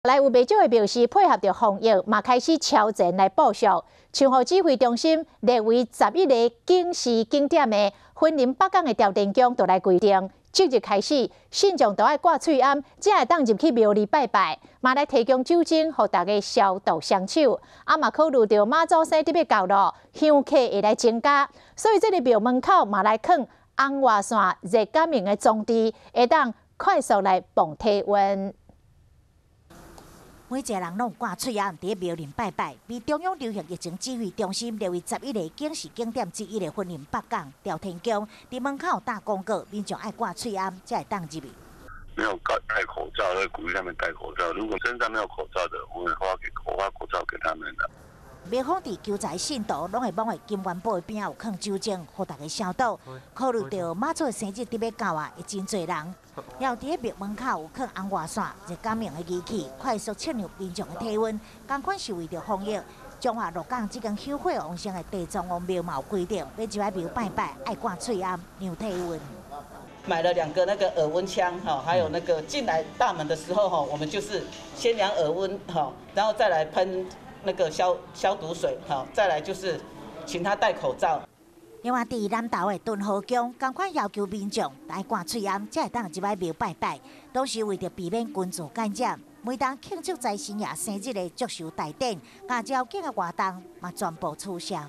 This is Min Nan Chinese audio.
來有袂少的廟寺配合著防疫，嘛開始超前來部署。像予指揮中心列為11個警示景點的雲林北港的朝天宮，就來規定，即日開始，信眾都愛掛喙罨，才會當入去廟裡拜拜。嘛來提供酒精，予大家消毒雙手。啊嘛考慮著媽祖生日欲到囉，香客會來增加，所以這個廟門口嘛來囥紅外線熱感應的裝置，會當快速來磅體溫。每一个人攏有掛喙罨，佇咧廟裡拜拜。被中央流行疫情指揮中心列為十一個警示景點之一的雲林北港朝天宮，佇門口打廣告，民眾愛掛喙罨才會當入去。沒有戴口罩，會鼓勵他們戴口罩。如果身上沒有口罩的，我會發給我發口罩給他們的。廟方佇求財信徒攏會往的金元寶邊仔有囥酒精，予大家消毒。考慮著媽祖的生日欲到啊，會真濟人。然後佇咧廟門口有囥紅外線熱感應的儀器，快速測量民眾的體溫。仝款是為著防疫。彰化鹿港這間香火旺盛的地藏王廟嘛有規定，欲入來廟拜拜，愛掛喙罨量體溫。買了兩個那個耳溫槍，哈，還有那個進來大門的時候，哈，我們就是先量耳溫，哈，然後再來噴那個消毒水，哈，再來就是請他戴口罩。另外，佇南投的敦和宮，仝款要求民眾愛掛喙罨，才會當入來廟拜拜，都是為著避免群聚感染。每當慶祝財神爺生日的祝壽大典，佮遶境的活動嘛全部取消。